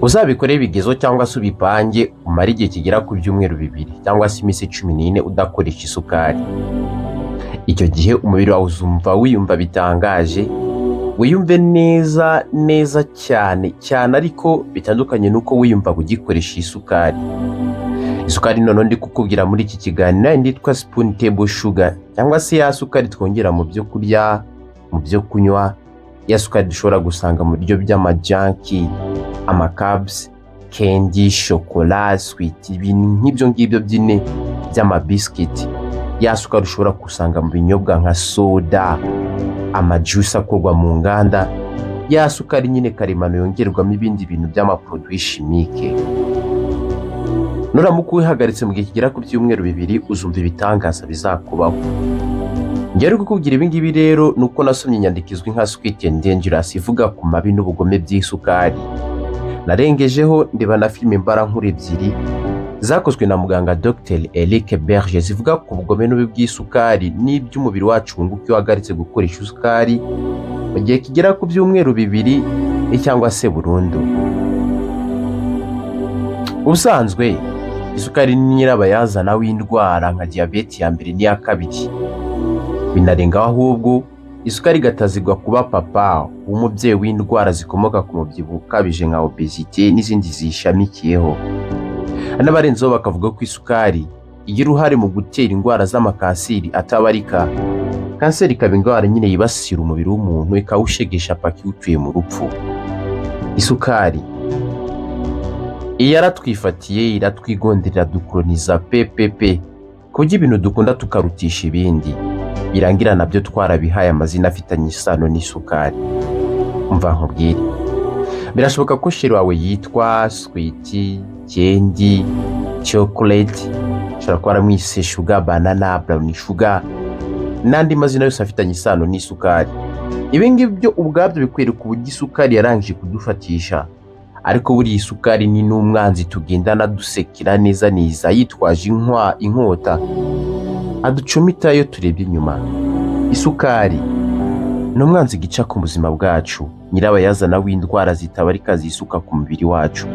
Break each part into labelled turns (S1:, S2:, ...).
S1: Uzabikore bigezo cyangwa se ubipange, umare igihe kigera ku byumweru 2 cyangwa se iminsi 14 udakoresha isukari. Icyo gihe umubiri wawe uzumva wiyumva bitangaje, wiyumve neza neza cyane cyane, ariko bitandukanye n'uko wiyumvaga ugikoresha isukari. Isukari noneho ndi kukubwira muri iki kiganiro ni yitwa spoon table sugar, cyangwa se ya sukari twongera mu byo kurya, mu byo kunywa, ya sukari dushobora gusanga mu biryo by'ama junk, ama carbs, candy, shokora, sweet, ibintu nk'ibyo ngibyo byine by'amabisikiti, ya sukari ushobora gusanga mu binyobwa nka soda, ama juice akorwa mu nganda, ya sukari nyine karemano yongerwamo ibindi bintu by'ama produits chimiques. Nuramuka wihagaritse mu gihe kigera ku byumweru 2, uzumva ibitangaza bizakubaho. Ngera kukubwira ibi ngibi rero ni uko nasomye inyandiko izwi nka Sweet and Dangerous, ivuga ku mabi n'ubugome by'isukari. Narengejeho ndeba na filime mbarankuru ebyiri zakozwe na muganga Dr Eric Berger, zivuga ku bugome n'ububi bw'isukari n'iby'umubiri wacu wunguka iyo uhagaritse gukoresha isukari mu gihe kigera ku byumweru 2 cyangwa se burundu. Ubusanzwe isukari ni nyirabayazana w'indwara nka diyabete ya mbere n'iya kabiri. Binarengaho ahubwo, isukari igatazigwa kuba papa w'umubyeyi w'indwara zikomoka ku mubyibuho ukabije nka obésité n'izindi ziyishamikiyeho. N'abarenzeho bakavuga ko isukari igira uruhare mu gutera indwara z'amakanseri atabarika. Kanseri ikaba indwara nyine yibasira umubiri w'umuntu, ikawushegesha paka iwutuye mu rupfu. Isukari iyi yaratwifatiye, iratwigondera, iradukoroniza pepepe, ku buryo ibintu dukunda tukarutisha ibindi, birangira nabyo twarabihaye amazina afitanye isano n'isukari. Umva nkubwire, birashoboka ko chéri wawe yitwa sweet, candy, chocolate, ushobora kuba waramwise sugar banana, brown sugar n'andi mazina yose afitanye isano n'isukari. Ibi ngibi byo ubwabyo bikwereka uburyo isukari yarangije kudufatisha. Ariko buriya isukari ni n'umwanzi tugendana dusekera neza neza, yitwaje inkota aducumita iyo turebye inyuma. Isukari ni umwanzi gica ku buzima bwacu, nyirabayazana w'indwara zitabarika zisuka ku mubiri wacu.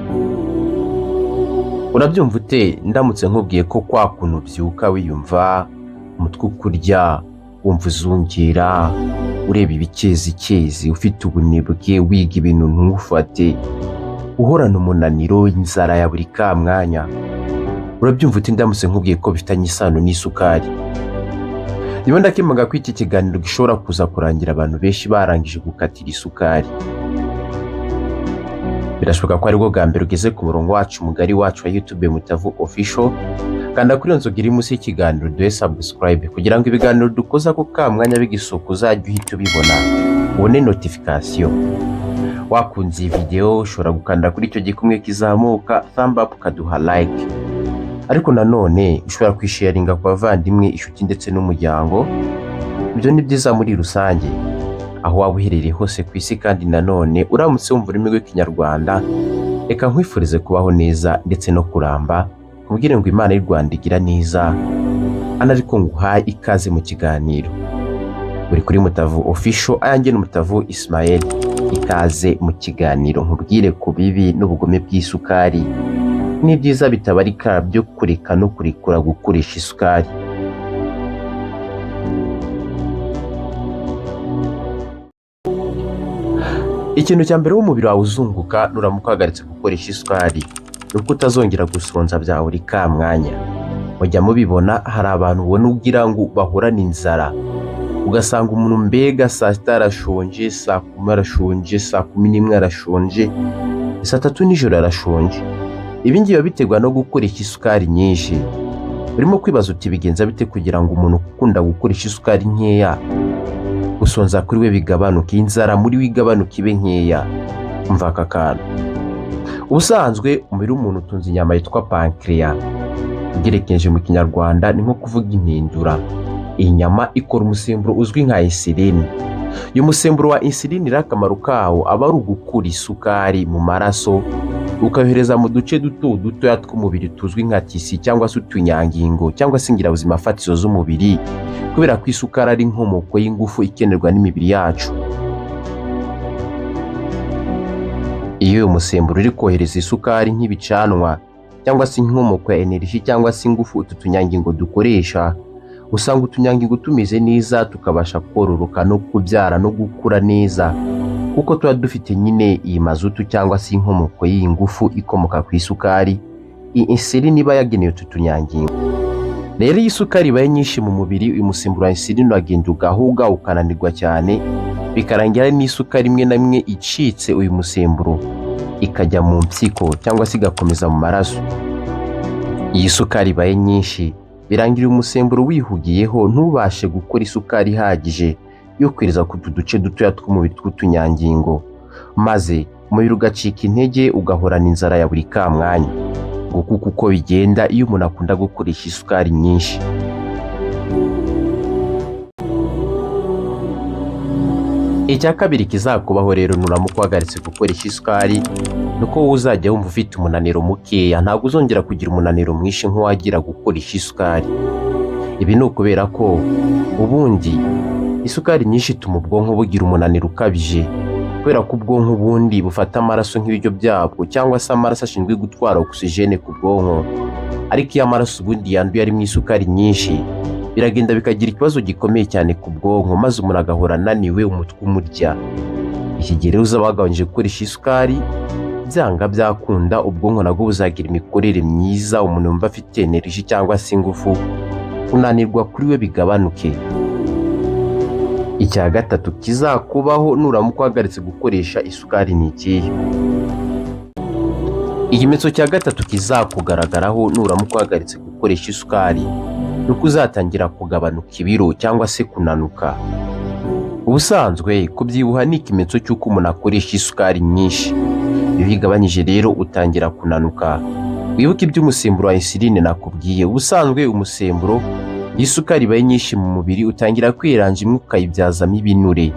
S1: Urabyumva ute ndamutse nkubwiye ko kwa kuntu ubyuka wiyumva umutwe ukurya, wumva uzungera, ureba ibikezikezi, ufite ubunebwe, wiga ibintu ntufate, uhorana umunaniro, inzara ya buri kamwanya? Urabyumva ute ndamutse nkubwiye ko bifitanye isano n'isukari? Niba ndakemaga ko iki kiganiro gishobora kuza kurangira abantu benshi barangije gukatira isukari. Birashoboka ko aribwo bwa mbere ugeze ku murongo wacu mugari wacu wa YouTube, Mutavu Official. Kanda kuri iyo nzoga iri munsi y'ikiganiro, duhe subscribe, kugira ngo ibiganiro dukoza ako ka mwanya bigisohoka uzajye uhita ubibona, ubone notification. Wakunze iyi video, ushobora gukanda kuri icyo gikumwe kizamuka, thumb up, ukaduha like. Ariko nanone ushobora kwisharinga ku bavandimwe, inshuti ndetse n'umuryango. Ibyo ni byiza muri rusange aho waba uherereye hose ku isi. Kandi nanone uramutse wumva ururimi rw'Ikinyarwanda, reka nkwifurize kubaho neza ndetse no kuramba, nkubwire ngo Imana y'u Rwanda igira neza. Hano ariko nguhaye ikaze mu kiganiro uri kuri Mutavu Official, ayanjye ni Mutavu Ismael. Ikaze mu kiganiro, nkubwire ku bibi n'ubugome bw'isukari n'ibyiza bitabarika byo kureka no kurekura gukoresha isukari. Ikintu cya mbere w'umubiri wawe uzunguka nuramuka uhagaritse gukoresha isukari ni uko utazongera gusonza bya buri ka mwanya. Mujya mubibona, hari abantu ubona ugira ngo bahorane inzara, ugasanga umuntu mbega saa sita arashonje, saa 10 arashonje, saa 11 arashonje, saa 3 nijoro arashonje. Ibi ngibi biba biterwa no gukoresha isukari nyinshi. Urimo kwibaza uti: "Bigenza bite kugira ngo umuntu ukunda gukoresha isukari nkeya gusonza kuri we bigabanuke, inzara muri we igabanuke, ibe nkeya?" Umva aka kantu. Ubusanzwe umubiri w'umuntu utunze inyama yitwa pancreas. Ugerekeje mu Kinyarwanda ni nko kuvuga impindura. Iyi nyama ikora umusemburo uzwi nka insuline. Uyu musemburo wa insuline rero, akamaro kawo aba ari ugukura isukari mu maraso, ukayohereza mu duce duto dutoya tw'umubiri tuzwi nka tissus cyangwa se utunyangingo cyangwa se ingirabuzima fatizo z'umubiri, kubera ko isukari ari inkomoko y'ingufu ikenerwa n'imibiri yacu. Iyo uyu musemburo uri kohereza isukari nk'ibicanwa cyangwa se inkomoko ya energy cyangwa se ingufu utu tunyangingo dukoresha, usanga utunyangingo tumeze neza, tukabasha kororoka no kubyara no gukura neza, kuko tuba dufite nyine iyi mazutu cyangwa se inkomoko y'iyi ngufu ikomoka ku isukari, iyi insuline iba yagenewe utu tunyangingo. Rero iyo isukari ibaye nyinshi mu mubiri, uyu musemburo wa insuline uragenda ugahuga, ukananirwa cyane, bikarangira n'isukari imwe na imwe icitse uyu musemburo, ikajya mu mpyiko cyangwa se igakomeza mu maraso. Iyi sukari ibaye nyinshi, birangira umusemburo wihugiyeho, ntubashe gukora isukari ihagije yo kohereza ku tu duce dutoya tw'umubiri tw'utunyangingo, maze umubiri ugacika intege, ugahorana inzara ya buri kamwanya. Nguko uko bigenda iyo umuntu akunda gukoresha isukari nyinshi. Icya kabiri kizakubaho rero nuramuka uhagaritse gukoresha isukari, ni uko wowe uzajya wumva ufite umunaniro mukeya. Ntabwo uzongera kugira umunaniro mwinshi nk'uwagira gukoresha isukari. Ibi ni ukubera ko ubundi isukari nyinshi ituma ubwonko bugira umunaniro ukabije, kubera ko ubwonko ubundi bufata amaraso nk'ibiryo byabwo, cyangwa se amaraso ashinzwe gutwara ogisijene ku bwonko. Ariko iyo amaraso ubundi yanduye arimo isukari nyinshi, biragenda bikagira ikibazo gikomeye cyane ku bwonko, maze umuntu agahora ananiwe, umutwe umurya. Iki gihe rero uzaba wagabanyije gukoresha isukari, byanga byakunda ubwonko nabwo buzagira imikorere myiza, umuntu yumva afite energy cyangwa se ingufu, kunanirwa kuri we bigabanuke. Icya gatatu kizakubaho nuramuka uhagaritse gukoresha isukari ni ikihe? Ikimenyetso cya gatatu kizakugaragaraho nuramuka uhagaritse gukoresha isukari ni uko uzatangira kugabanuka ibiro cyangwa se kunanuka. Ubusanzwe kubyibuha ni ikimenyetso cy'uko umuntu akoresha isukari nyinshi. Iyo uyigabanyije rero, utangira kunanuka. Wibuke iby'umusemburo wa insuline nakubwiye. Ubusanzwe umusemburo, iyo isukari ibaye nyinshi mu mubiri, utangira kwiranja imwe ukayibyazamo ibinure,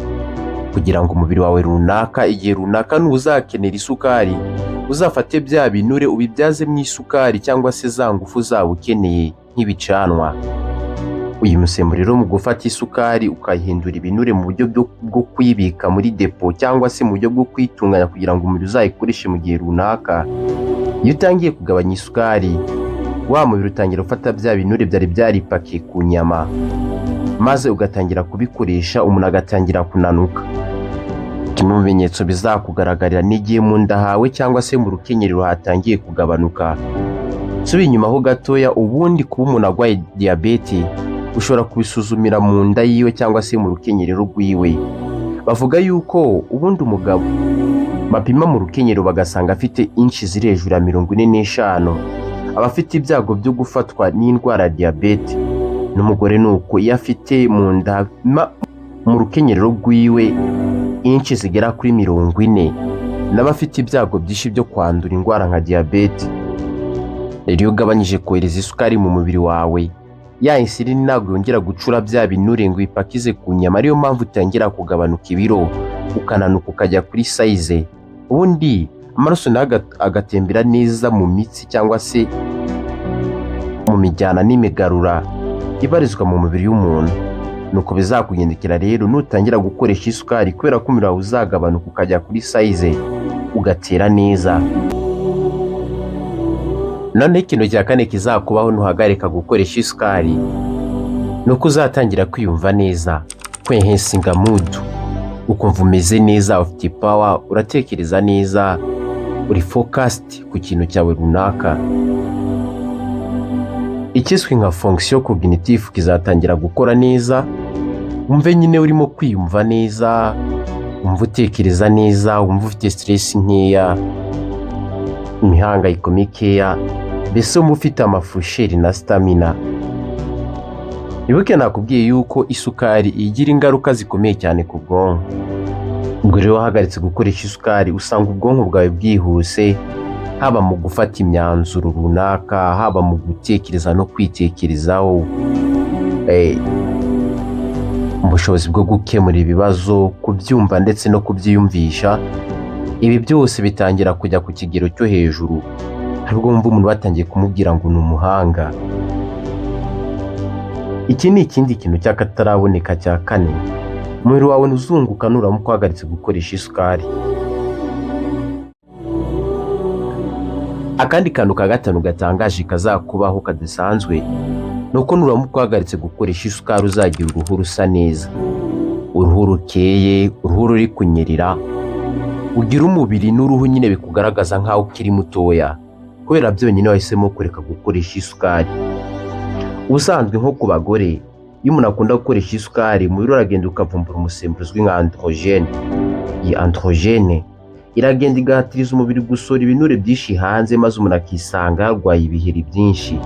S1: kugira ngo umubiri wawe runaka, igihe runaka nuzakenera isukari, uzafate bya binure ubibyazemo isukari cyangwa se za ngufu zaba ukeneye nk'ibicanwa. Uyu musemburo rero, mu gufata isukari ukayihindura ibinure mu buryo bwo kuyibika muri depo cyangwa se mu buryo bwo kuyitunganya kugira ngo umubiri uzayikoreshe mu gihe runaka, iyo utangiye kugabanya isukari, wa mubiri utangira gufata bya binure byari byaripakiye ku nyama, maze ugatangira kubikoresha, umuntu agatangira kunanuka. Kimwe mu bimenyetso bizakugaragarira ni igihe mu nda hawe cyangwa se mu rukenyerero hatangiye kugabanuka. Subiye inyuma ho gatoya, ubundi kuba umuntu arwaye diyabete ushobora kubisuzumira mu nda yiwe cyangwa se mu rukenyerero rwiwe. Bavuga yuko ubundi umugabo bapima mu rukenyerero bagasanga afite inci ziri hejuru ya 45 aba afite ibyago byo gufatwa n'indwara ya diyabete. N'umugore ni uko, iyo afite mu nda mu rukenyerero rwiwe inci zigera kuri 40, nawe afite ibyago byinshi byo kwandura indwara nka diyabete. Rero iyo ugabanyije kohereza isukari mu mubiri wawe, ya insuline ntabwo yongera gucura bya binure ngo ipakize ku nyama, ariyo mpamvu utangira kugabanuka ibiro, ukananuka, ukajya kuri size. Ubundi amaraso nayo agatembera neza mu mitsi cyangwa se mu mijyana n'imigarura ibarizwa mu mubiri w'umuntu. Nuko bizakugendekera rero nutangira gukoresha isukari, kubera ko umubiri wawe uzagabanuka ukajya kuri size, ugatera neza. Noneho ikintu cya kane kizakubaho nuhagarika gukoresha isukari ni uko uzatangira kwiyumva neza, kwenhancinga mood, ukumva umeze neza, ufite power, uratekereza neza, uri focused ku kintu cyawe runaka. Ikiswe nka fonction cognitive kizatangira gukora neza, wumve nyine urimo kwiyumva neza, wumva utekereza neza, wumva ufite stress nkeya, imihangayiko mikeya, mbese wumva ufite amafraîcheur na stamina. Ibuke nakubwiye yuko isukari igira ingaruka zikomeye cyane ku bwonko. Ubwo rero wahagaritse gukoresha isukari, usanga ubwonko bwawe bwihuse, haba mu gufata imyanzuro runaka, haba mu gutekereza no kwitekerezaho, ubushobozi bwo gukemura ibibazo, kubyumva ndetse no kubyiyumvisha. Ibi byose bitangira kujya ku kigero cyo hejuru. Hari ubwo wumva umuntu batangiye kumubwira ngo ni umuhanga. Iki ni ikindi kintu cy'akataraboneka cya kane: umubiri wawe ntuzunguka nuramuka uhagaritse gukoresha isukari. Akandi kantu ka gatanu gatangaje kazakubaho kadasanzwe ni uko nuramuka uhagaritse gukoresha isukari, uzagira uruhu rusa neza, uruhu rukeye, uruhu ruri kunyerera, ugira umubiri n'uruhu nyine bikugaragaza nk'aho ukiri mutoya, kubera byonyine wahisemo kureka gukoresha isukari. Ubusanzwe nko ku bagore, iyo umuntu akunda gukoresha isukari, umubiri uragenda ukavumbura umusemburo uzwi nka androgène. Iyi androgène iragenda igahatiriza umubiri gusohora ibinure byinshi hanze, maze umuntu akisanga yarwaye ibiheri byinshi.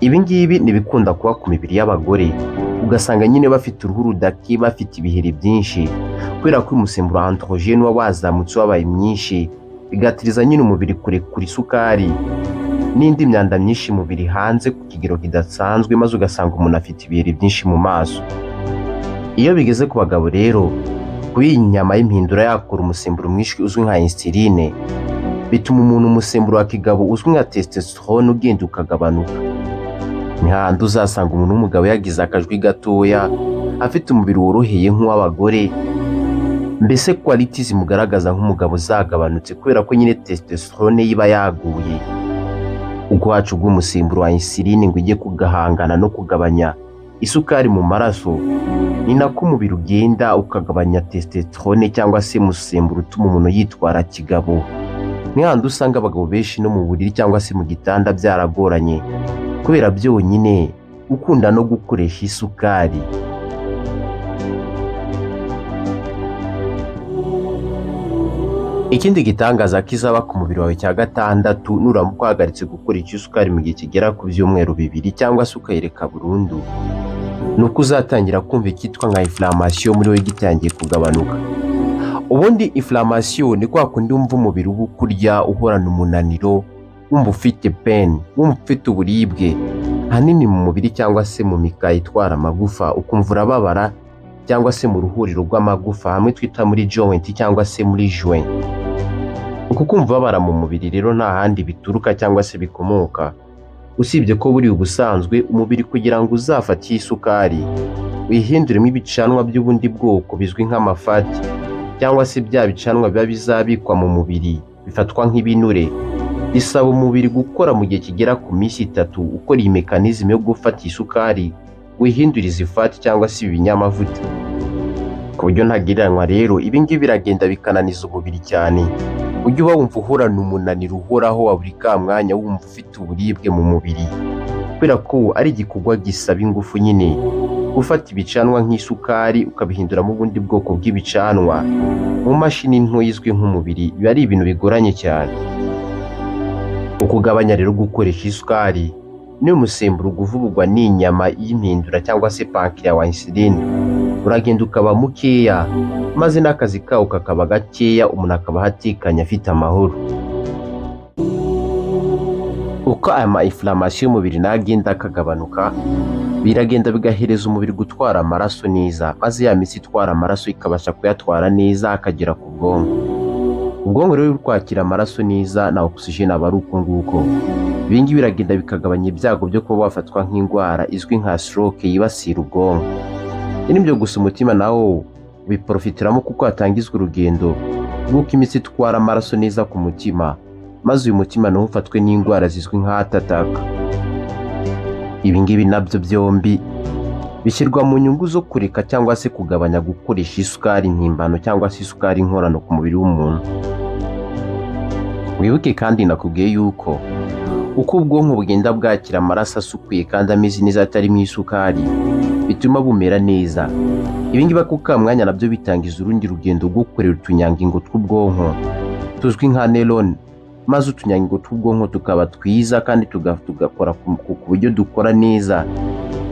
S1: Ibi ngibi ni ibikunda kuba ku mibiri y'abagore, ugasanga nyine bafite uruhu rudaki, bafite ibiheri byinshi, kubera ko uyu musemburo wa androgène uba wazamutse, wabaye mwinshi, bigatiriza nyine umubiri kurekura isukari n'indi myanda myinshi mubiri hanze ku kigero kidasanzwe, maze ugasanga umuntu afite ibiheri byinshi mu maso. Iyo bigeze ku bagabo rero, kuba iyi nyama y'impindura yakora umusemburo mwinshi uzwi nka insuline, bituma umuntu umusemburo wa kigabo uzwi nka testosterone ugenda ukagabanuka. Ni hahandi uzasanga umuntu w'umugabo yagize akajwi gatoya, afite umubiri woroheye nk'uw'abagore, mbese quality zimugaragaza nk'umugabo zagabanutse, kubera ko nyine testosterone iba yaguye. Ubwacu bw'umusemburo wa insuline ngo ujye kugahangana no kugabanya isukari mu maraso, ni nako umubiri ugenda ukagabanya testosterone cyangwa se umusemburo utuma umuntu yitwara kigabo. Ni hahandi usanga abagabo benshi no mu buriri cyangwa se mu gitanda byaragoranye, kubera byonyine gukunda no gukoresha isukari. Ikindi gitangaza kizaba ku mubiri wawe cya gatandatu, nuramuka uhagaritse gukoresha isukari mu gihe kigera ku byumweru 2 cyangwa se ukayireka burundu, ni uko uzatangira kumva icyitwa nka inflammation muri wowe gitangiye kugabanuka. Ubundi inflammation ni kwa kundi wumva umubiri uba ukurya, uhorana umunaniro, wumva ufite pain, wumva ufite uburibwe ahanini mu mubiri cyangwa se mu mikaya itwara amagufa, ukumva urababara, cyangwa se mu ruhuriro rw'amagufa hamwe twita muri joint cyangwa se muri joint. Uku kumva ubabara mu mubiri rero nta handi bituruka cyangwa se bikomoka, usibye ko buri ubusanzwe umubiri kugira ngo uzafate isukari wihinduremo ibicanwa by'ubundi bwoko bizwi nk'ama fat, cyangwa se bya bicanwa biba bizabikwa mu mubiri bifatwa nk'ibinure, bisaba umubiri gukora mu gihe kigera ku minsi 3 ukora iyi mécanisme yo gufata isukari wihinduriza i fat cyangwa se ibinyamavuta ku buryo ntagereranywa. Rero ibi ngibi biragenda bikananiza umubiri cyane, ujya uba wumva uhorana umunaniro uhoraho wa buri ka mwanya, wumva ufite uburibwe mu mubiri, kubera ko ari igikorwa gisaba ingufu nyine gufata ibicanwa nk'isukari ukabihinduramo ubundi bwoko bw'ibicanwa mu mashini nto izwi nk'umubiri, biba ari ibintu bigoranye cyane. Ukugabanya rero gukoresha isukari niyo umusemburo uvubugwa n'inyama y'impindura cyangwa se pancréas wa insuline uragenda ukaba mukeya, maze n'akazi kawo kakaba gakeya, umuntu akaba ahatekanye, afite amahoro. Uko aya ma inflammation y'umubiri nayo agenda akagabanuka, biragenda bigahereza umubiri gutwara amaraso neza, maze ya mitsi itwara amaraso ikabasha kuyatwara neza akagera ku bwonko. Ubwonko rero buri kwakira amaraso neza na oxygen, aba ari uko nguko. Ibi ngibi biragenda bikagabanya ibyago byo kuba wafatwa nk'indwara izwi nka stroke yibasira ubwonko. N'ibyo gusa, umutima nawo ubiporofitiramo, kuko hatangizwa urugendo rw'uko imitsi itwara amaraso neza ku mutima, maze uyu mutima nawo ufatwe n'indwara zizwi nka heart attack. Ibi ngibi nabyo byombi bishyirwa mu nyungu zo kureka cyangwa se kugabanya gukoresha isukari mpimbano cyangwa se isukari nkorano ku mubiri w'umuntu. Wibuke kandi nakubwiye yuko uko ubwonko bugenda bwakira amaraso asukuye kandi ameze neza atarimo isukari, bituma bumera neza. Ibi ngibi ako ka mwanya nabyo bitangiza urundi rugendo rwo kurera utunyangingo tw'ubwonko tuzwi nka neurone, maze utunyangingo tw'ubwonko tukaba twiza kandi tugakora ku buryo dukora neza.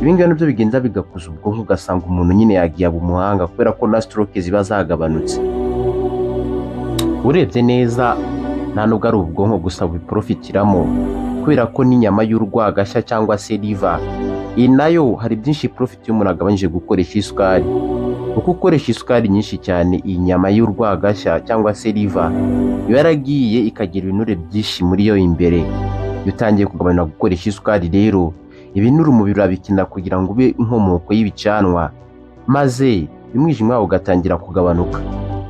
S1: Ibi ngibi nabyo bigenda bigakuza ubwonko, ugasanga umuntu nyine yagiye aba umuhanga, kubera ko na stroke ziba zagabanutse. Urebye neza, nta nubwo ari ubwonko gusa buporofitiramo, kubera ko n'inyama y'urwagashya cyangwa se liver, iyi nayo hari byinshi profit iyo umuntu agabanyije gukoresha isukari. Uko ukoresha isukari nyinshi cyane, iyi nyama y'urwagashya cyangwa se liver iba yaragiye ikagira ibinure byinshi muri yo imbere. Iyo utangiye kugabanya gukoresha isukari rero, ibinure umubiri urabikenera kugira ngo ube inkomoko y'ibicanwa, maze umwijima wawe ugatangira kugabanuka.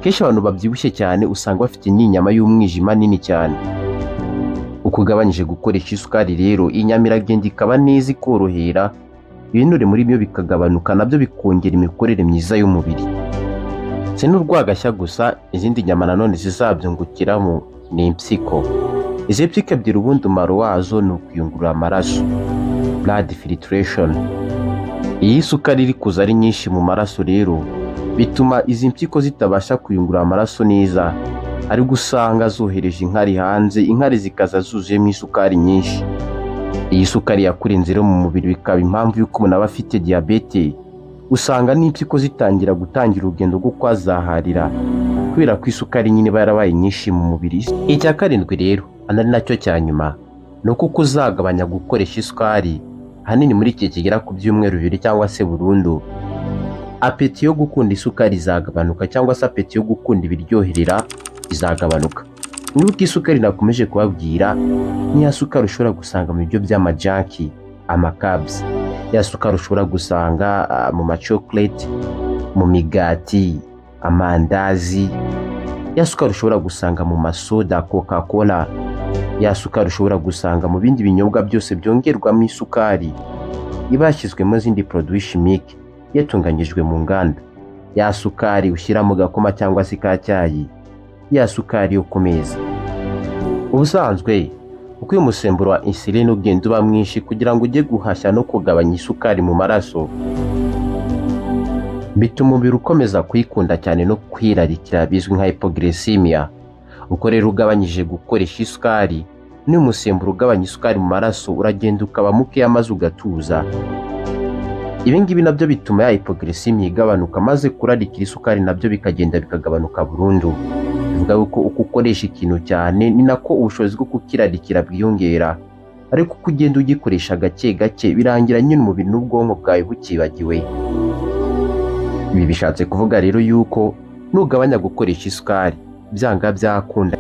S1: Kenshi abantu babyibushye cyane usanga bafite n'inyama y'umwijima nini cyane. Uko ugabanyije gukoresha isukari rero, inyama iragenda ikaba neza, ikorohera, ibinure muri byo bikagabanuka, nabyo bikongera imikorere myiza y'umubiri. Si n'urwagashya gusa, izindi nyama nanone zizabyungukiramo ni impyiko. Izi mpyiko ebyiri ubundi umumaro wazo ni ukuyungurura amaraso, blood filtration. Iyo isukari iri kuza ari nyinshi mu maraso rero, bituma izi mpyiko zitabasha kuyungurura amaraso neza, ariko usanga zohereje inkari hanze, inkari zikaza zuzuyemo isukari nyinshi. Iyi sukari yakurenze rero mu mubiri bikaba impamvu y'uko umuntu aba afite diyabete. Usanga n'impyiko zitangira gutangira urugendo rwo kwazaharira kubera ko isukari nyine iba yarabaye nyinshi mu mubiri. Icya karindwi rero, ari nacyo cya nyuma, ni uko uko uzagabanya gukoresha isukari, ahanini muri iki kigera ku byumweru 2 cyangwa se burundu, appétit yo gukunda isukari izagabanuka, cyangwa se appétit yo gukunda ibiryoherera izagabanuka. Niba isukari nakomeje kubabwira ni ya sukari ushobora gusanga mu biryo by'ama junk, ama carbs, ya sukari ushobora gusanga mu machocolate, mu migati, amandazi, ya sukari ushobora gusanga mu masoda, Coca Cola, ya sukari ushobora gusanga mu bindi binyobwa byose byongerwamo isukari iba yashyizwemo izindi produits chimiques, yatunganyijwe mu nganda, ya sukari ushyira mu gakoma cyangwa se ka cyayi, ya sukari yo ku meza. Ubusanzwe uko uyu musemburo wa insuline ugenda uba mwinshi kugira ngo ujye guhashya no kugabanya isukari mu maraso, bituma umubiri ukomeza kuyikunda cyane no kwirarikira, bizwi nka hypoglycemia. Uko rero ugabanyije gukoresha isukari, n'uyu musemburo ugabanya isukari mu maraso uragenda ukaba mukeya maze ugatuza. Ibi ngibi nabyo bituma ya hypoglycemia igabanuka, maze kurarikira isukari nabyo bikagenda bikagabanuka burundu. Bivuga yuko uko ukoresha ikintu cyane ni nako ubushobozi bwo kukirarikira bwiyongera, ariko uko ugenda ugikoresha gake gake, birangira nyine umubiri n'ubwonko bwawe bukibagiwe. Ibi bishatse kuvuga rero yuko nugabanya gukoresha isukari, byanga byakunda